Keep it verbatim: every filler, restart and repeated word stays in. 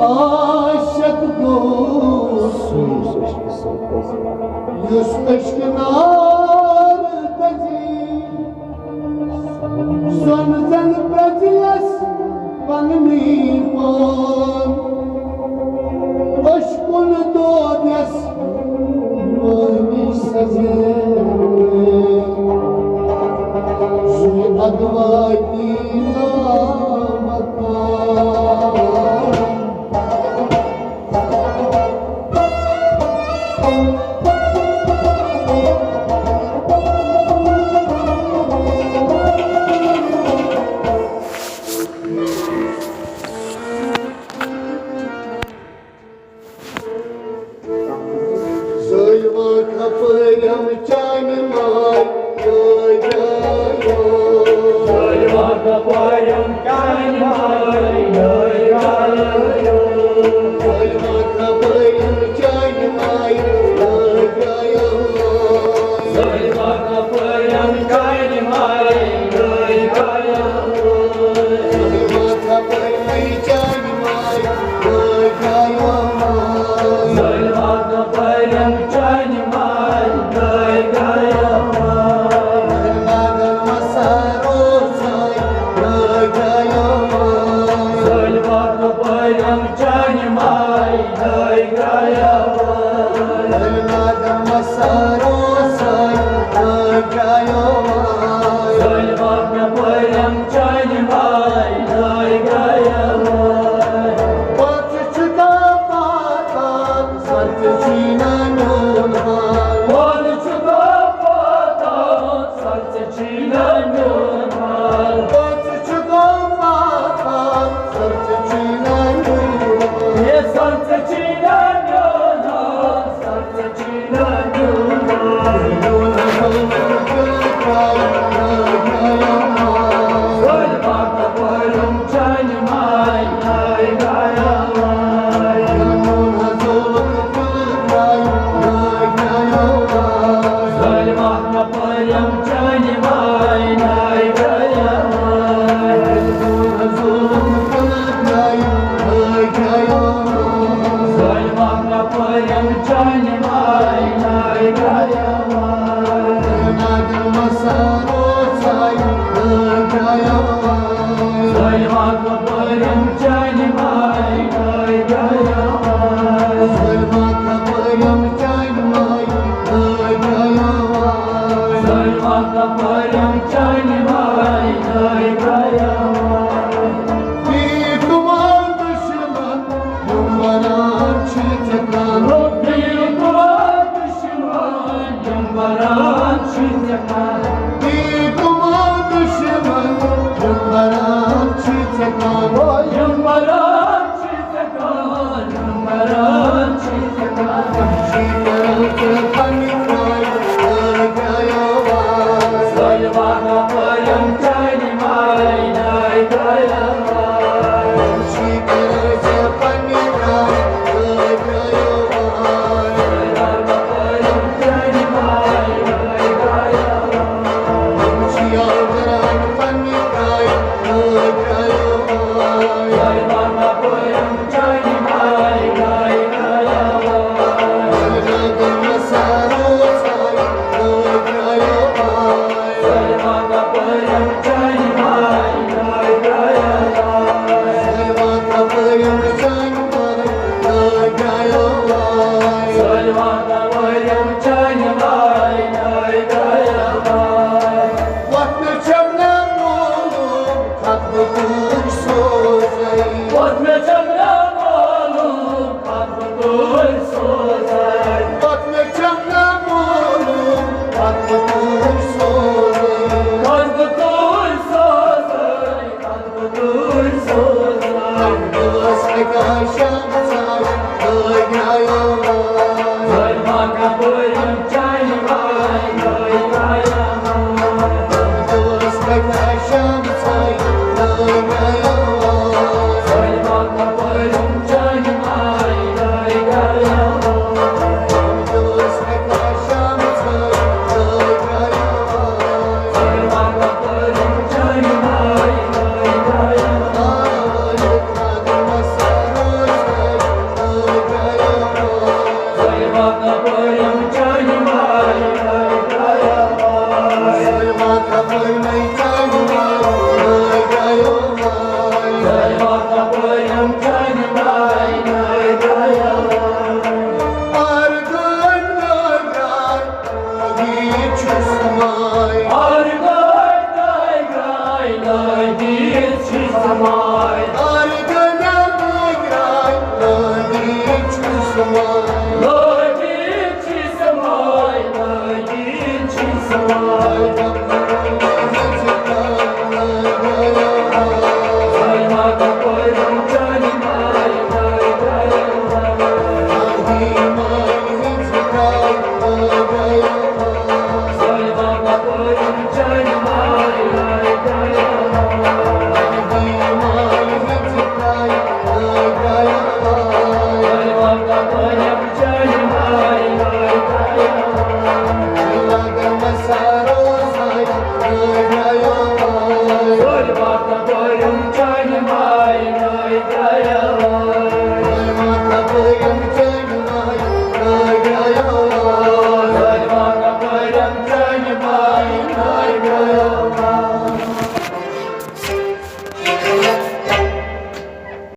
عاشق گوٚو، یُس عشق نار دزی، سۄن زن پرٛزیس پننی پان۔ عشقُن دود یس مٲنی سزے، سُے ادواتی لامکان۔ سٲلِما کھپٲرِم چانہِ ماے، یٲے گایو۔ سٲلِما کھپٲرِم چانہِ ماے، یٲے گایو۔ سٲلِما کھپٲرِم چانہِ ماے، یٲے گایو۔ سٲلِما کھپٲرِم چانہِ ماے، یٲے گایو۔ سٲلِما کھپٲرِم چانہِ ماے، یٲے گایو۔ سٲلِما کھپٲرِم چانہِ ماے، یٲے گایو۔ سٲلِما کھپٲرِم چانہِ ماے، یٲے گایو۔ سٲلِما کھپٲرِم چانہِ ماے، یٲے گایو۔ پتہٕ چھُ داپاتان، سر تہِ چھُے نہٕ میون حال۔ پتہٕ چھُ داپاتان، سر تہِ چھُے نہٕ میون حال۔ پتہٕ چھُ داپاتان، سر تہِ چھُے نہٕ میون حال۔ ہے سر تہِ چھُے نہٕ میون حال، سر تہِ